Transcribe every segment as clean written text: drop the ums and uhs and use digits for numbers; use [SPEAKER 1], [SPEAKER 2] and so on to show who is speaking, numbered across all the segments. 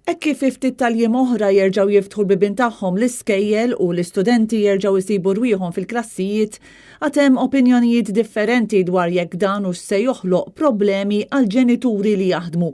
[SPEAKER 1] Hekk kif fi ftit tal-jiem oħra jerġgħu jiftħu l-bibien tagħhom l-iskejjel u l-istudenti jerġgħu jsibu rwieħhom fil-klassijiet, għad hemm opinjonijiet differenti dwar jekk dan hux se joħloq problemi għall-ġenituri li jaħdmu.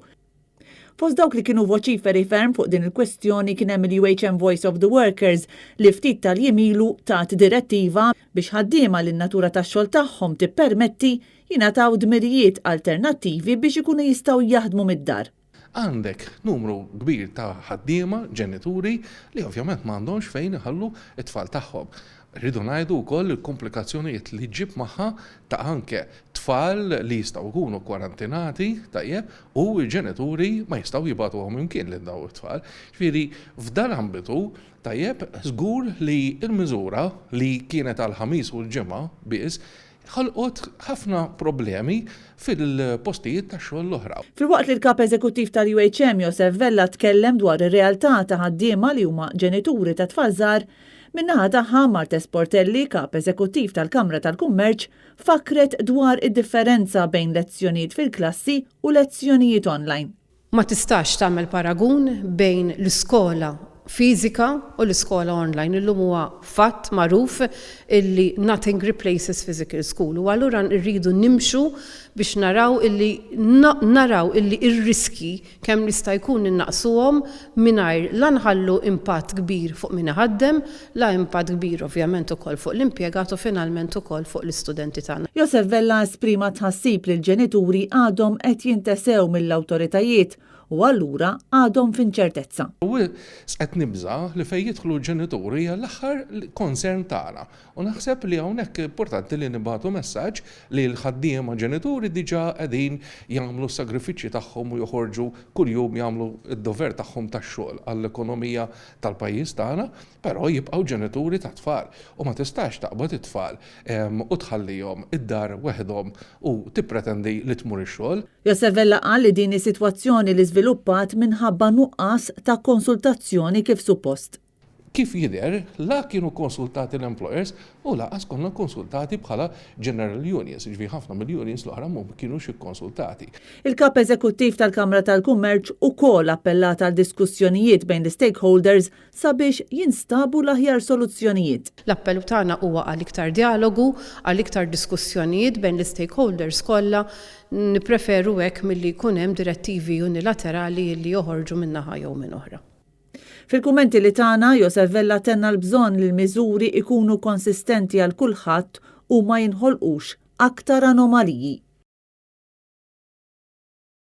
[SPEAKER 1] Fost dawk li kienu voċiferi ferm fuq din il-kwestjoni kien hemm il-UHM Voice of the Workers li ftit tal-jiem ilu tat direttiva biex ħaddiema li n-natura tax-xogħol tagħhom tippermetti jingħataw dmirijiet alternattivi biex ikunu jistgħu jaħdmu mid-dar.
[SPEAKER 2] Għandek numru kbir ta' ħaddiema, ġenituri, li ovvjament ma għandhomx fejn iħallu t-tfal tagħhom. Irridu ngħidu wkoll il-komplikazzjonijiet li ġġib magħha ta' anke tfal li jistgħu jkunu kwarantinati, tajjeb, u l-ġenituri ma jistgħu jibagħtuhom imkien lil dawn it-tfal. Ġifieri f'dan l-ambitu, tajjeb, żgur li l-miżura li kienet għall-Ħamis u l-Ġimgħa biss, ħolqot ħafna problemi fil-postijiet tax-xogħol l-oħra.
[SPEAKER 1] Filwaqt li l-Kap Eżekuttiv tal-UHM Josef Vella tkellem dwar ir-realtà ta' ħaddiema li huma ġenituri ta' tfal żgħar, min-naħa tagħha Marthe Sportelli, Kap Eżekuttiv tal-Kamra tal-Kummerċ, fakkret dwar id-differenza bejn lezzjonijiet fil-klassi u lezzjonijiet online.
[SPEAKER 3] Ma tistax tagħmel paragun bejn l-iskola fiżika u l-iskola online. Illum huwa fatt magħruf illi nothing replaces physical school u allura rridu nimxu biex naraw illi naraw illi r-riskji kemm jista' jkun innaqqsuhom mingħajr la nħallu impatt kbir fuq min iħaddem, la impatt kbir ovvjament ukoll fuq l-impjegat u finalment ukoll fuq l-istudenti tagħna.
[SPEAKER 1] Josef Vella esprima tħassib li l-ġenituri għadhom qed jintesew mill-awtoritajiet u allura għadhom f'inċertezza.
[SPEAKER 2] Wisq qed nibża' li fejn jidħlu l-ġenituri hija l-aħħar concern tagħna u naħseb li hawnhekk importanti li nibagħtu messaġġ li l-ħaddiema ġenituri diġà qegħdin jagħmlu s-sagrifiċċji tagħhom u joħorġu kuljum jagħmlu d-dover tagħhom tax-xogħol għall-ekonomija tal-pajjiż tagħna, però jibqgħu ġenituri tat-tfal u ma tistax taqbad it-tfal u tħallihom id-dar weħidhom u tippretendi li tmur ix-xogħol.
[SPEAKER 1] Josef Vella qal li din hi sitwazzjoni li żviluppat minħabba nuqqas ta' konsultazzjoni kif suppost.
[SPEAKER 2] Kif jidher, la kienu kkonsultati l-employers u lanqas konna kkonsultati bħala general unions, jiġifieri ħafna mill-unions l-oħra ma kinux ikkonsultati.
[SPEAKER 1] Il-Kap Eżekuttiv tal-Kamra tal-Kummerċ ukoll appellat għal diskussjonijiet bejn l-istakeholders sabiex jinstabu l-aħjar soluzzjonijiet.
[SPEAKER 3] L-appell tagħna huwa għal iktar djalogu, għal iktar diskussjonijiet bejn l-istakeholders kollha. Nippreferu hekk milli jkun hemm direttivi unilaterali li joħorġu minn naħa jew minn oħra.
[SPEAKER 1] Fil-kummenti li tana, Josef Vella tenna l-bżonn li l-miżuri ikunu konsistenti għal kulħadd u ma jinħolqux aktar anomaliji.